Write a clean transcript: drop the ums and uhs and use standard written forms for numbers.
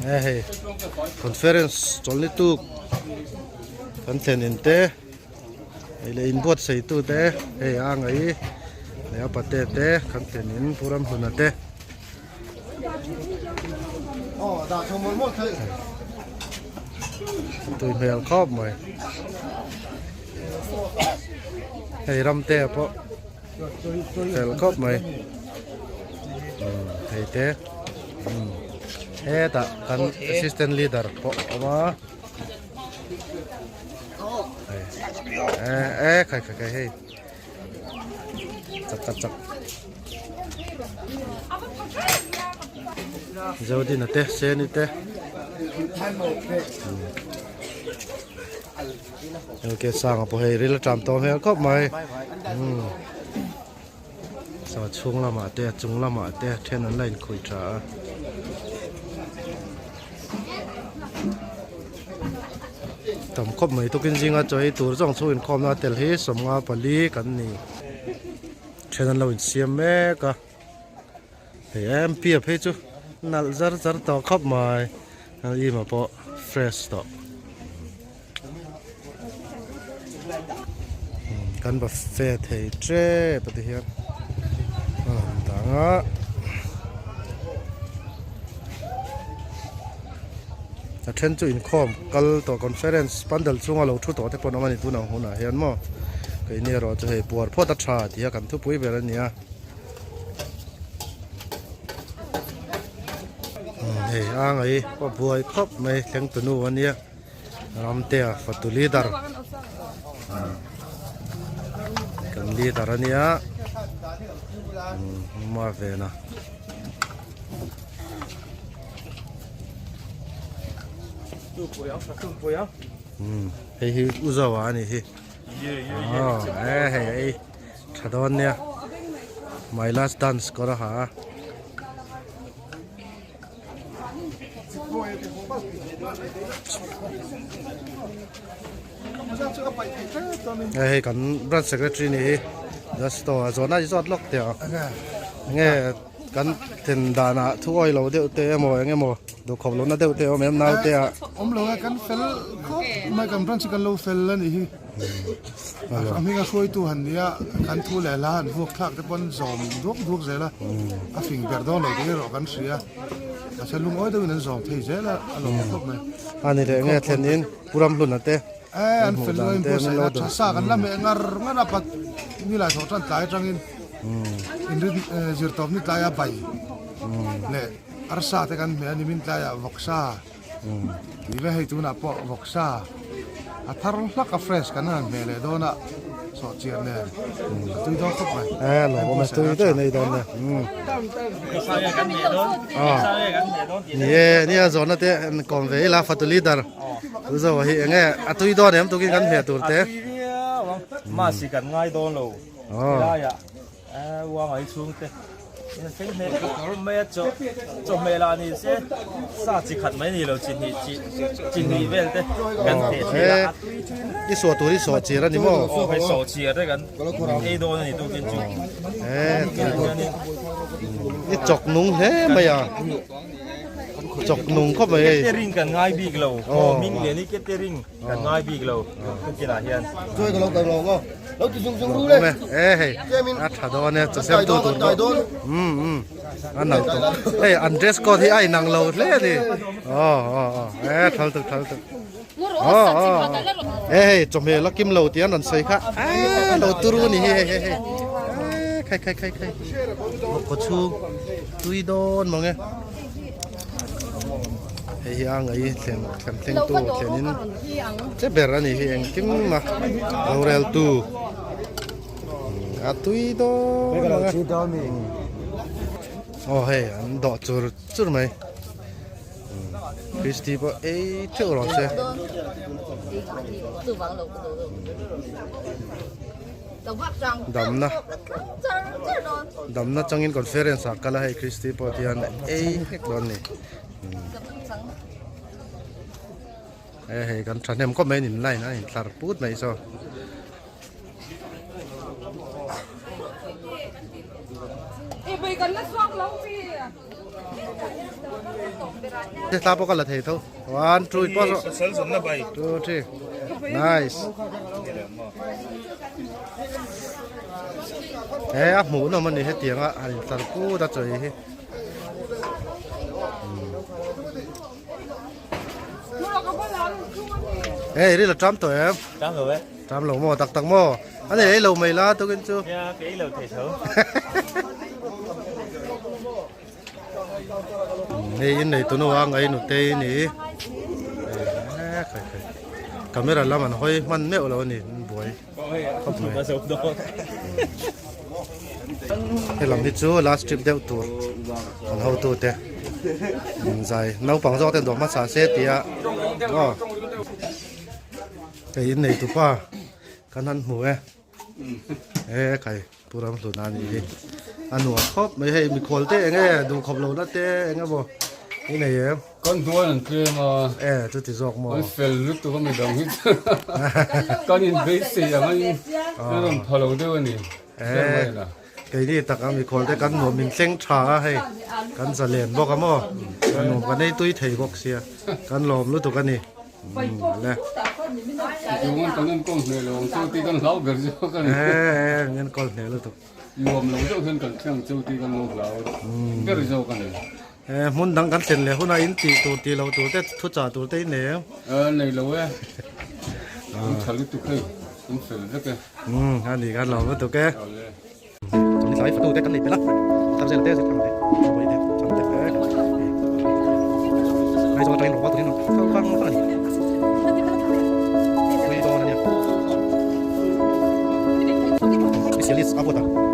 He hei conference chawlhni tuk kan thlen in te hei leh inbuatsaih tu te hei a ngaih leh a pate te kan thlen in Pu Ramhluna te. Tui hmel khawp mai hei ram te pawh fel khawp mai hei te hetah kan assistant leader pawh a awm a e khai khai khai hei chak chak chak Zodina te Seni te ok sanga pawh hei ril a ṭam tawh hmel khawp mai saw chhung lamah te a chung lamah te then an la inkhuih tha a. Tam khawp mai tukin zinga chaw ei tur zawng chhung inkhawmna tel hi 54 kan ni. Then an lo insiam mek a. Hei MP a phei chu nalh zar zar tawh khawp mai. Ima pawh fresh tawh. Kan buffet thei tep a ti hian a lang dang a. A then chu inkhawm kal tawh conference pandal chunga lo thu tawh te pawh an awm a ni tun ang hunah hian maw keini erawh chu hei puar phawt a tha tih a kan thupui ber a ni a. Hei a ngaih pawh buai khawp mai thleng tunu a nia. Ramtea fatu leader kan leader a nia ma vena hei hi u zawa a nih hi e hei ei tha dawn nia my last dance kawr a ha a. Hei hei kan branch secretary ni hi justo a zawhna i zawt lawk teh ang enge kan then danah thu awi lo deuh te emaw eng emaw duhkhawp lohna deuh te awm em naute ah awm lo e kan fel khawp mai kan branch hi kan lo fel a nih hi a hminga hruaitu han nia kan thu leh hla han vuak thlak te pawn zawm duak duak zel a a fing ber dawn lo tih erawh kan hria mahse lungawi deuhin an zawm thei zel a a lawm khawp mai. A ni leh nge thlen in Pu Ramhluna te e an fel lo in buatsaih a tha sa kan la meh ngar ngar a pat ni lai thawh tan tlai atangin inrin zirtawp ni tlaia bai leh arsa te kan hmeh a nimin tlaiah vawksa. Tih ve hei tunah pawh vawksa a thar hlak a fresh kan han hmeh leh dawn a sawhchiar nen a tui dawn khawp mai. E lo awm e tui daih nei dawn e. Ni e nia zawhna te an kawm ve ila fatu leader tu zo hi enge a tui dawn em tukin kan hmeh tur te. Masi kan ngai dawn lo helaiah Uangai chhungte thleng hmel kawr mai a chaw chawhmeh lah ni se sa chi khat mai ni lo chi hnih chi chi hnih vel te kan heh thei a a tui thin i suah tur i sawh chir a ni maw aw hei sawh chir te kan ei dawn a ni tukin chu e i chawk nung hle mai a chawk nung khawp mai hei catering kan ngai bik lo aw hming lian hi catering Kan ngai bik lo tukinah hian. Chuai ka lo kal lo maw? Lo ti zung zung ru le. E hei a tha dawn e chaw sem tu tur pawh. Um um a nal tawh. Hei an dress code hi a inang lo hle a ni. Aw aw aw e thal tuk thal tuk. Aw aw e hei chawhmeh la kim lo tih an rawn sawi kha a lo turu ni hi hei hei hei e khai khai khai khai vawk chhung tui dawn mawng e. Hei hi a ngaih thlen thlen thleng tu thlenin che ber a nih hi engkim a rorel tu a tui dawn ang a aw hei an dawh chur chur mai Christy pawh ei theuh rawh se. Damna damna changin conference ah kal a hei Christy pawh tihian ei hlek dawn a ni e hei kan thahnem khawp mai a ni line a intlar put mai saw. Thla pawh ka la thei tho. One, two, pause rawh. Two, three. Nice. He a hmuh nawm a ni hetianga han intlar put a chawi hi. Hey, ri la tram tawh em? Tram lo e. Tram lo maw tak tak maw? A nei ei lo mai la tukin chu. Nia, ka ei lo thei tho. Hei in nei tunu a ngai nutei ni. Camera lam an hawi hman meuh lo a ni an buai khawp mai. Helam hi chu last trip deuh tur an hotu te zai naupang zawk ten dawh hmasa se tia aw hei in nei tupa kan han hmu e e kai Pu Ramhluna a nih hi a nuam khawp mai hei mikhual te eng nge duhkhawp lohna te eng emaw i nei em? Kan hnuai an tlem a. E chuti zawk maw? An fel lutuk a midang hi chu kan inbeisei ang a in rawn pha lo deuh a ni. E keini tak a mikhual te kan nuam min thleng tha a hei kan zalen bawk a maw kan nuam kan ei tui thei bawk sia kan lawm lutuk a ni. Le. Tichuan kan enkawl hneh lo ang chu tih kan hlau ber zawk a ni. E min enkawl hneh lutuk. Nuam lo deuh hian kan thleng chu tih kan lo hlau ber zawk a ni. E hmun dang kan thlen leh hunah in tih tur tih loh tur te thu chah tur te in nei em? E nei lo e. An tha lutuk hei, an fel vek e. A ni kan lawm lutuk e. Ni tlai fatu te kan nei pel a, tar zel te zir thang te, bawi te, chang te, Aizawl atangin rawng turin kal vang vang a ni. Pui dawn a nia. Specialist a buat a.